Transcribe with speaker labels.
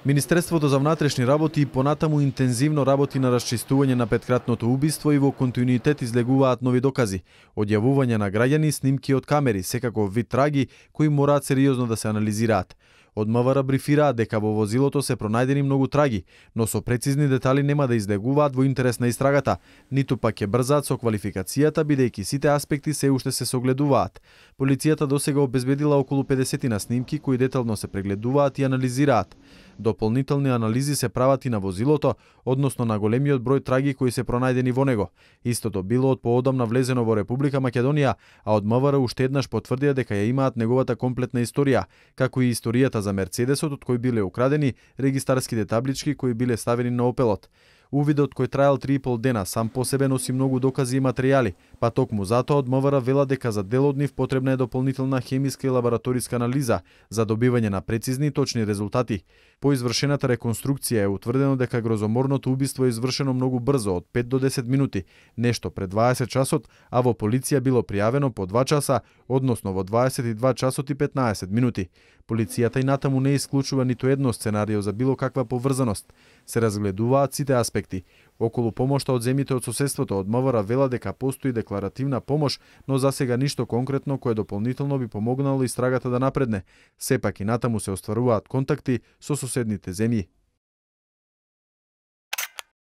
Speaker 1: Министерството за внатрешни работи понатаму интензивно работи на расчистување на петкратното убиство и во континуитет излегуваат нови докази, одјавување на граѓани, снимки од камери, секако вид траги кои мораат сериозно да се анализираат. Од МВР брифираат дека во возилото се пронајдени многу траги, но со прецизни детали нема да излегуваат во интерес на истрагата, ниту пак ќе брзаат со квалификацијата бидејќи сите аспекти се уште се согледуваат. Полицијата досега обезбедила околу 50 на снимки кои детално се прегледуваат и анализираат. Дополнителни анализи се прават и на возилото, односно на големиот број траги кои се пронајдени во него. Истото било од поодамна влезено во Република Македонија, а од МВР уште еднаш потврдија дека ја имаат неговата комплетна историја, како и историјата за Мерцедесот од кој биле украдени регистарските таблички кои биле ставени на Опелот. Увидот кој траел 3,5 дена сам по себе носи многу докази и материјали, па токму затоа од МВР вела дека за дел од нив потребна е дополнителна хемиска и лабораториска анализа за добивање на прецизни и точни резултати. По извршената реконструкција е утврдено дека грозоморното убиство е извршено многу брзо, од 5 до 10 минути, нешто пред 20 часот, а во полиција било пријавено по 2 часа, односно во 22 часот и 15 минути. Полицијата и натаму не исклучува ниту едно сценарио за било каква поврзаност. Се разгледуваат сите аспекти. Околу помошта од земјите од соседството од МВР вела дека постои декларативна помош, но засега ништо конкретно кое дополнително би помогнало истрагата да напредне. Сепак и натаму се остваруваат контакти со соседните земји.